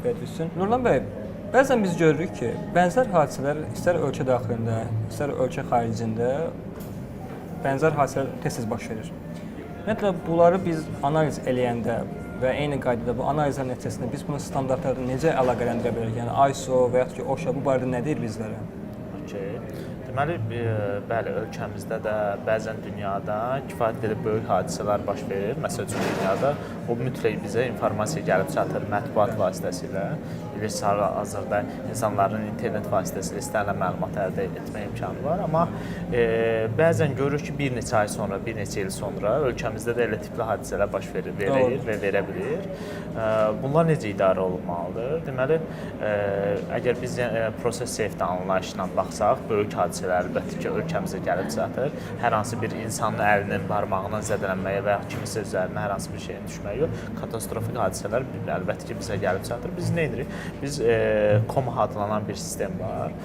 müvəffəqiyyət üçün. Nurlan bəy, bəzən biz görürük ki, bənzər hadisələr istər ölkə daxilində, istər ölkə xaricində bənzər hadisələr tez-tez baş verir. Ümumiyyətlə bunları biz analiz eləyəndə və eyni qaydada bu analizlər nəticəsində biz bunu standartlarla necə əlaqələndirə bilərik? Yəni ISO və yaxud ki OSHA bu barədə nə deyir bizlərə? Okay. Deməli, bəli, ölkəmizdə də bəzən dünyada kifayət qədər böyük hadisələr baş verir. Məsəl üçün dünyada o mütləq bizə informasiya gəlib çatır mətbuat vasitəsilə. Bilirsiniz, hal-hazırda insanların internet vasitəsilə istənilən məlumat əldə etmə imkanı var, amma bəzən görürük ki, bir neçə ay sonra, bir neçə il sonra ölkəmizdə də elə tipli hadisələr baş verir, verir və verə bilir. Bunlar necə idarə olunmalıdır? Deməli, əgər biz process safety anlayışla baxsaq, böyük hadisələr əlbəttə ki, ölkəmizə gəlib çatır. Hər hansı bir insanın əlinin, barmağının zədələnməyi və ya kimisə üzərinə hər hansı bir şeyin düşməyi yox, katastrofik hadisələr əlbəttə ki, bizə gəlib çatır. Biz nə edirik? Biz COMAH adlanan bir sistem var.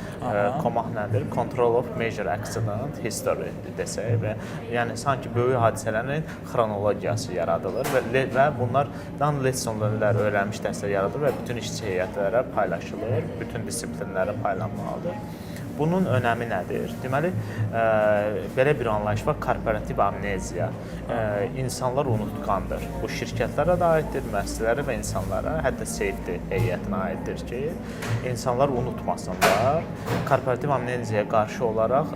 COMAH nədir? Control of Major Accident History desək və yəni sanki böyük hadisələrin xronologiyası yaradılır və bunlardan lessonlar, öyrənmiş dərslər yaradılır və bütün işçi heyətlərə paylaşılır, bütün disiplinlərə paylanmalıdır. Bunun önəmi nədir? Deməli, belə bir anlayış var, korporativ amneziya. İnsanlar unutqandır. Bu şirkətlərə də aiddir, müəssisələrə və insanlara, hətta safety heyətinə aiddir ki, insanlar unutmasınlar. Korporativ amneziyaya qarşı olaraq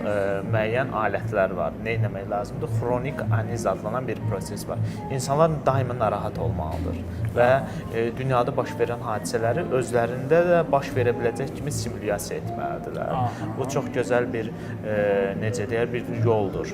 müəyyən alətlər var. Nə etmək lazımdır? Xronik unease adlanan bir proses var. İnsanlar daima narahat olmalıdır və dünyada baş verən hadisələri özlərində də baş verə biləcək kimi simulyasiya etməlidirlər. Bu çox gözəl bir necə deyər, bir yoldur.